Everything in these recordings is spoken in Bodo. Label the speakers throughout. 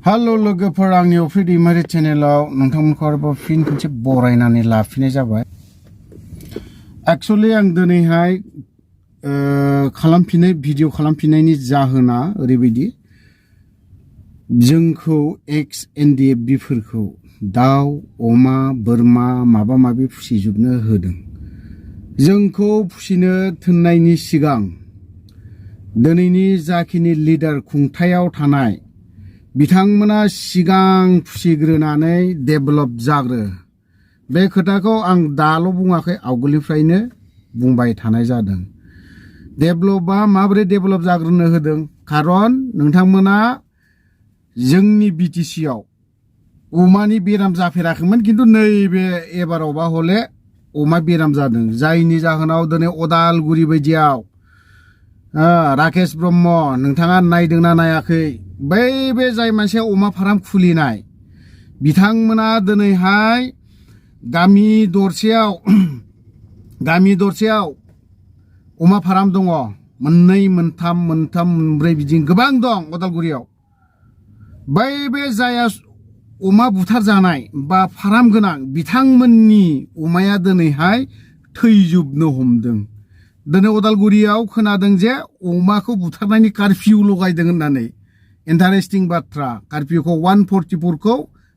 Speaker 1: Hello लोगोफोर आंनि fwrkwo चेनेलाव नोंथांमोनखौ आरोबाव फिन खनसे बरायनानै लाफिननाय जाबाय। एक्चुअली आं दिनैहाय खालामफिननाय भिडिअ खालामफिननायनि जाहोना ओरैबायदि जोंखौ ndfb फोरखौ दाउ अमा बोरमा माबा माबि फिसिजोबनो होदों। जोंखौ फिसिनो थिननायनि सिगां दिनैनि जाखिनि लीडार खुंथायाव थानाय बिथांमोना सिगां फिसिग्रोनानै डेभेलप जाग्रो बे खोथाखौ आं दाल' बुङाखै आवगोलनिफ्रायनो बुंबाय थानाय जादों। डेभेलपआ माबोरै डेभेलप जाग्रोनो होदों खारन नोंथांमोना जोंनि बिटिसि आव अमानि बेराम जाफेराखैमोन किन्तु नैबे एबारावबा हले अमा बेराम जादों जायनि जाहोनाव दिनै अदालगुरि बायदियाव राकेश ब्रह्म नोंथाङा नायदोंना नायाखै बे जाय मानसिया अमा फार्म खुलिनाय बिथांमोना दिनैहाय गामि दरसेयाव अमा फार्म दङ मोननै मोनथाम मोनब्रै बिदिनो गोबां दं अदालगुरियाव। बे जाया अमा बुथार जानाय बा फार्म गोनां बिथांमोननि अमाया दिनैहाय थैजोबनो हमदों। दिनै अदालगुरियाव खोनादों जे अमाखौ बुथारनायनि कारफिउ लगायदों होननानै। इन्टारेस्टिं बाथ्रा कारफिउखौ 144 खौ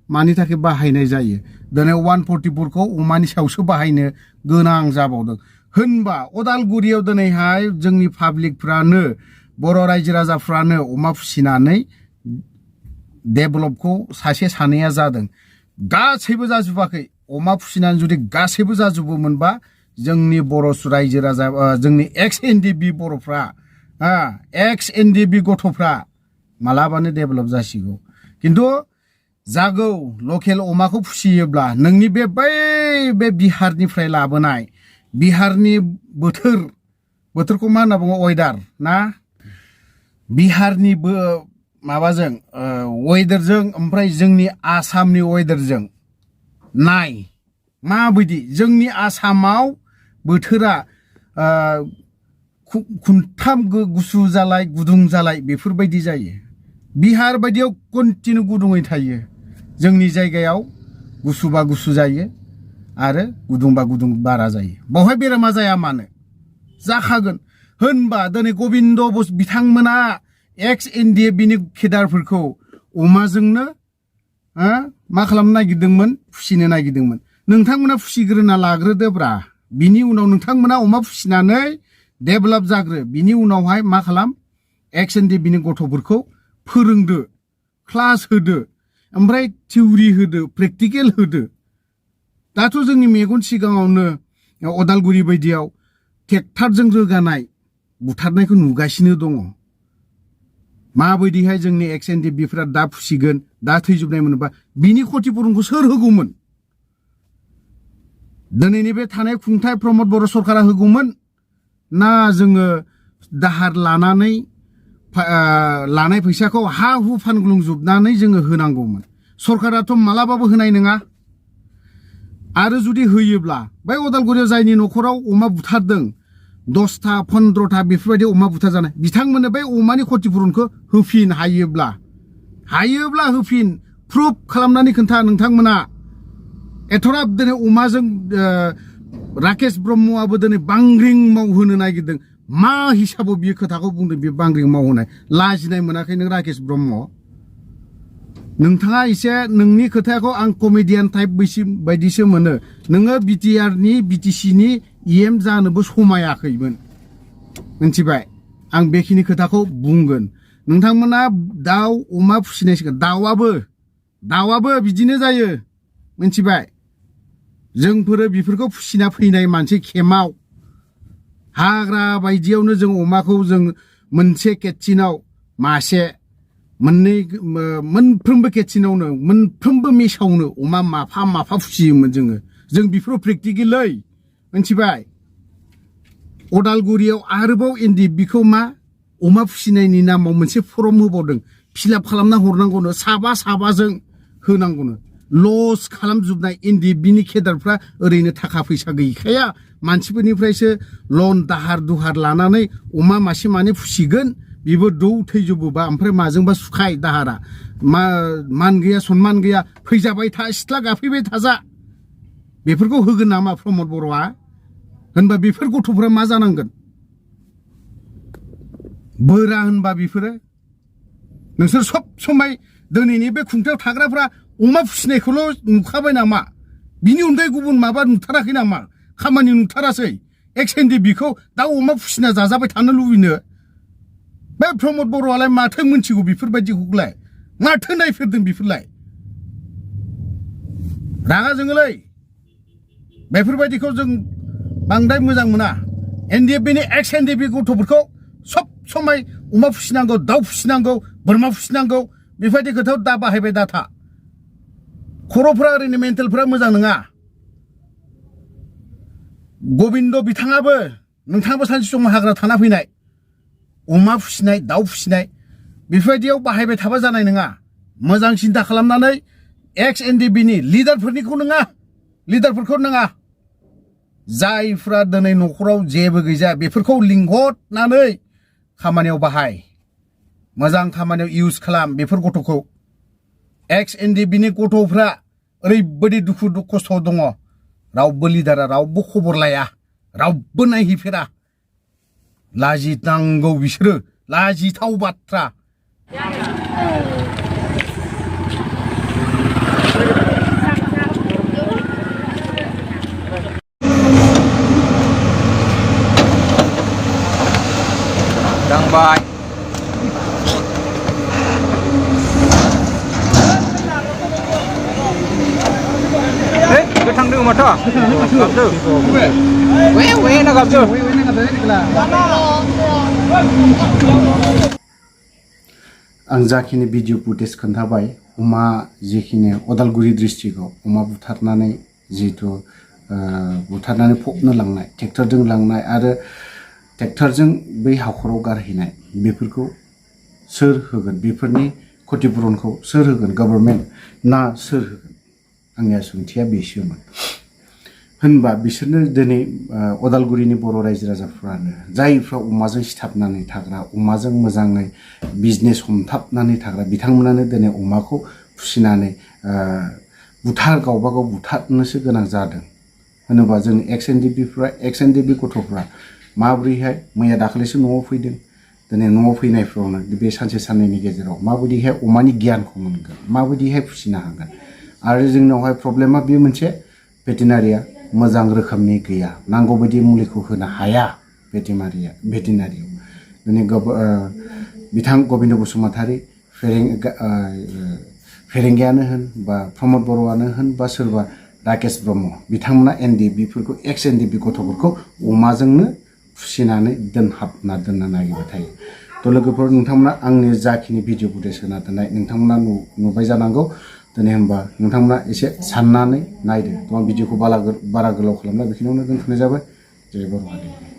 Speaker 1: मानि थाखाय बाहायनाय जायो दिनै 144 खौ अमानि सायावसो बाहायनो गोनां जाबावदों होनबा अदालगुरियाव दिनैहाय जोंनि पाब्लिकफ्रानो बर' रायजो राजाफ्रानो अमा फिसिनानै डेभेलपखौ सासे सानैया जादों। गासैबो जाजोबाखै अमा फिसिनानै जुदि गासैबो जाजोबोमोनबा जोंनि बर' रायजो राजा जोंनि ndfb बर'फ्रा ndfb गथ'फ्रा मालाबानो डेभेलप जासिगौ किन्तु जागौ लकेल अमाखौ फिसियोब्ला नोंनि बे बिहारनिफ्राय लाबोनाय बिहारनि बोथोरखौ मा होनना बुङो वेदार ना बिहारनि माबाजों वेदारजों ओमफ्राय जोंनि आसामनि वेदारजों नाय माबायदि जोंनि आसामाव बोथोरा खुनथाम गुसु जालाय गुदुं जालाय बेफोरबायदि जायो। बिहार बायदियाव कन्टिन्यू गुदुङै थायो जोंनि जायगायाव गुसुबा गुसु जायो आरो गुदुंबा गुदुं बारा जायो। बावहाय बेरामा जाया मानो जाखागोन होनबा दिनै गबिन्द बिथांमोना ndfb नि केडारफोरखौ अमाजोंनो मा खालामनो नागिरदोंमोन फिसिनो नागिरदोंमोन। नोंथांमोना फिसिग्रोना लाग्रोदोब्रा बिनि उनाव नोंथांमोना अमा फिसिनानै डेभेलप जाग्रो बिनि उनावहाय मा खालाम ndfb नि गथ'फोरखौ फोरोंदो क्लास होदो ओमफ्राय थिउरि होदो प्रेक्टिकेल होदो। दाथ' जोंनि मेगन सिगाङावनो अदालगुरि बायदियाव ट्रेक्टरजों रोगानाय बुथारनायखौ नुगासिनो दङ। माबायदिहाय जोंनि ndfb फोरा दा फिसिगोन दा थैजोबनाय मोनबा बिनि क्षतिपुरनखौ सोर होगौमोन? दिनैनि बे थानाय खुंथाय प्रमद बर' सरकारा होगौमोन ना जोङो दाहार लानाय फैसाखौ हा हु फानग्लुंजोबनानै जोङो होनांगौमोन? सरकाराथ' मालाबाबो होनाय नङा। आरो जुदि होयोब्ला बै अदालगुरियाव जायनि न'खराव अमा बुथारदों 10टा 15टा बेफोरबायदि अमा बुथार जानाय बिथांमोननो बै अमानि क्षतिपुरनखौ होफिन हायोब्ला होफिन प्रुफ खालामनानै खोन्था। नोंथांमोना एथराब दिनै अमाजों राकेश ब्रह्मआबो दिनै बांग्रिं मावहोनो नागिरदों मा हिसाबाव बियो खोथाखौ बुंदों बे बांग्रिं मावहोनाय लाजिनाय मोनाखै नों राकेश ब्रह्म? नोंथाङा एसे नोंनि खोथाखौ आं कमेडियान टाइप बायदिसो मोनो। नोङो बिटिसि नि EM जानोबो समायाखैमोन मिथिबाय। आं बेखिनि खोथाखौ बुंगोन। नोंथांमोना दाउ अमा फिसिनाय सिगां दाउआबो बिदिनो जायो मिथिबाय। जोंफोरो बेफोरखौ फिसिना फैनाय मानसि खेमाव हाग्रा बायदियावनो जों अमाखौ जों मोनसे केटसिनाव मासे मोनफ्रोमबो केटसिनावनो मोनफ्रोमबो मेसावनो अमा माफा फिसियोमोन जों बेफोराव प्रेक्टिकेलै मिथिबाय। अदालगुरियाव आरोबाव ndfb खौ मा अमा फिसिनायनि नामाव मोनसे फर्म होबावदों फिलआप खालामना हरनांगौनो साबाजों होनांगौनो। लस खालामजोबनाय ndfb नि केडारफ्रा ओरैनो थाखा फैसा गैखाया मानसिफोरनिफ्रायसो लन दाहार दुहार लानानै अमा मासे माने फिसिगोन बिबो दौ थैजोबोबा ओमफ्राय माजोंबा सुखाय दाहारा मान गैया सनमान गैया फैजाबाय था सिथ्ला गाफैबाय थाजा बेफोरखौ होगोन नामा प्रमद बर'आ होनबा बेफोर गथ'फोरा मा जानांगोन बोरा होनबा बेफोरो नोंसोर सब समय दिनैनि बे खुंथायाव थाग्राफ्रा अमा फिसिनायखौल' नुखाबाय नामा बिनि अनगायै गुबुन माबा नुथाराखै नामा खामानि नुथारासै XNDB-खौ दाउ अमा फिसिना जाजाबाय थानो लुबैनो बे प्रमद बर'आलाय माथो मोनथिगौ बेफोरबायदिखौलाय माथो नायफेरदों बेफोरलाय रागा जोङोलै बेफोरबायदिखौ जों बांद्राय मोजां मोना NDFB-नि XNDB गथ'फोरखौ सब समय अमा फिसिनांगौ दाउ फिसिनांगौ बोरमा फिसिनांगौ बेबायदि खोथायाव दा बाहायबाय दाथा खर'फ्रा ओरैनो मेन्टेलफ्रा मोजां नङा गबिन्द बिथाङाबो नोंथाङाबो सानसे समाव हाग्रा थाना फैनाय अमा फिसिनाय दाउ फिसिनाय बेफोरबायदियाव बाहायबाय थाबा जानाय नङा मोजां सिन्था खालामनानै XNDB-नि लिडारफोरनिखौ नङा लिडारफोरखौ नङा जायफ्रा दिनै न'खराव जेबो गैजा बेफोरखौ लिंहरनानै खामानियाव बाहाय मोजां खामानियाव इउज खालाम बेफोर गथ'खौ XNDB-नि गथ'फ्रा ओरैबायदि दुखु खस्थ' दङ रावबो लिडारा रावबो खबर लाया रावबो नायहैफेरा लाजिनांगौ बिसोरो लाजिथाव बाथ्रा
Speaker 2: दांबाय गोथां दङ माथो गाबदो वे ना गाबदो
Speaker 1: आं जाखिनि भिडिअ फुटेज खोन्थाबाय अमा जिखिनि उदालगुरि डिस्ट्रिक्टआव अमा बुथारनानै जिहेतु बुथारनानै फबनो लांनाय ट्रेक्टरजों लांनाय आरो ट्रेक्टरजों बै हाखराव गारहैनाय बेफोरखौ सोर होगोन बेफोरनि क्षतिपुरनखौ सोर होगोन गभर्नमेन्ट ना सोर होगोन आंनि सोंथिया बेसोमोन होनबा बिसोरनो दिनै उदालगुरिनि बर' रायजो राजाफ्रानो जायफ्रा अमाजों सिथाबनानै थाग्रा अमाजों मोजाङै बिजनेस हमथाबनानै थाग्रा बिथांमोनानो दिनै अमाखौ फिसिनानै गावबा गाव बुथारनोसो गोनां जादों होनोबा जोंनि XNDB गथ'फ्रा माबोरैहाय मैया दाखालिसो न'आव फैदों दिनै न'आव फैनायफ्रावनो बे सानसे साननैनि गेजेराव माबायदिहाय अमानि गियानखौ मोनगोन माबायदिहाय फिसिनो हागोन आरो जोंनावहाय प्रब्लेमा बे मोनसे भेटेनारिया मोजां रोखोमनि गैया नांगौ बायदि मुलिखौ होनो हाया भेटेनारियाव दिनै बिथां गबिन्द बसुमतारी फेरेंगायानो होन बा प्रमद बर'आनो होन बा सोरबा राकेश ब्रह्म बिथांमोना बेफोरखौ XNDB गथ'फोरखौ अमाजोंनो फिसिनानै दोनहाबना दोननो नागिरबाय थायो थ' लोगोफोर नोंथांमोना आंनि जाखिनि भिडिअ फुटेज होना दोननाय नोंथांमोना नुबाय जानांगौ दिनै होनबा नोंथांमोना एसे साननानै नायदो थ' आं भिडिअखौ बारा गोलाव खालामना बेखिनियावनो दोनथ'नाय जाबाय जय बर' हारि